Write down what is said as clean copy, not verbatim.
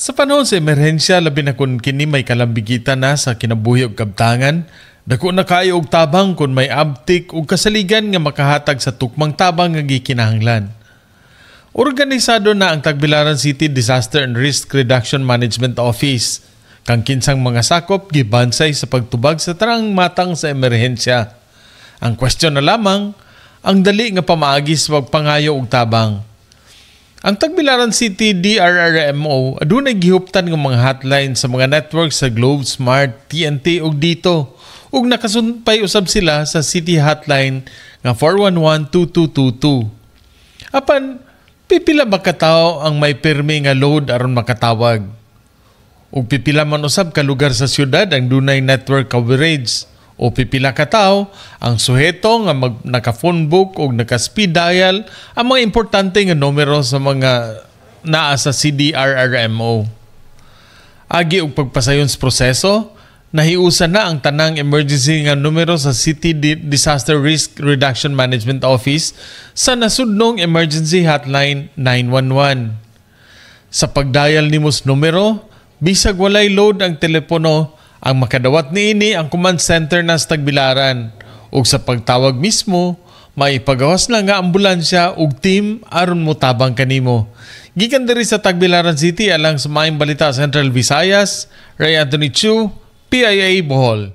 Sa panahon sa emerhensya, labi na kung kini may kalambigitan na sa kinabuhi ug kabtangan, dako na kaayo og tabang kung may abtik ug kasaligan nga makahatag sa tukmang tabang nga gikinahanglan. Organisado na ang Tagbilaran City Disaster and Risk Reduction Management Office. Kang kinsang mga sakop gibansay sa pagtubag sa tanang matang sa emerhensya. Ang kwestiyon na lamang, ang dali nga pamaagi sa pagpangayo og tabang. Ang Tagbilaran City DRRMO adunay gihuptan nga mga hotline sa mga network sa Globe, Smart, TNT ug Dito ug nakasumpay usab sila sa city hotline nga 411-2222. Apan pipila ba ka tawo ang may pirmi nga load aron makatawag? Ug pipila man usab ka lugar sa syudad ang dunay network coverage o pipila ka tawo ang suheto nga naka phone book o naka speed dial ang mga importante nga numero sa mga naa sa CDRRMO. Agi og pagpasayon sa proseso, nahiusan na ang tanang emergency nga numero sa City Disaster Risk Reduction Management Office sa nasudnong emergency hotline 911. Sa pagdial nimo sa numero, bisag walay load ang telepono, ang makadawat niini ang command center na sa Tagbilaran. Ug sa pagtawag mismo, maipagawas na nga ambulansya ug team aron motabang kanimo. Gikan diri sa Tagbilaran City alang sa Maayong Balita Central Visayas, Ray Anthony Chu, PIA Bohol.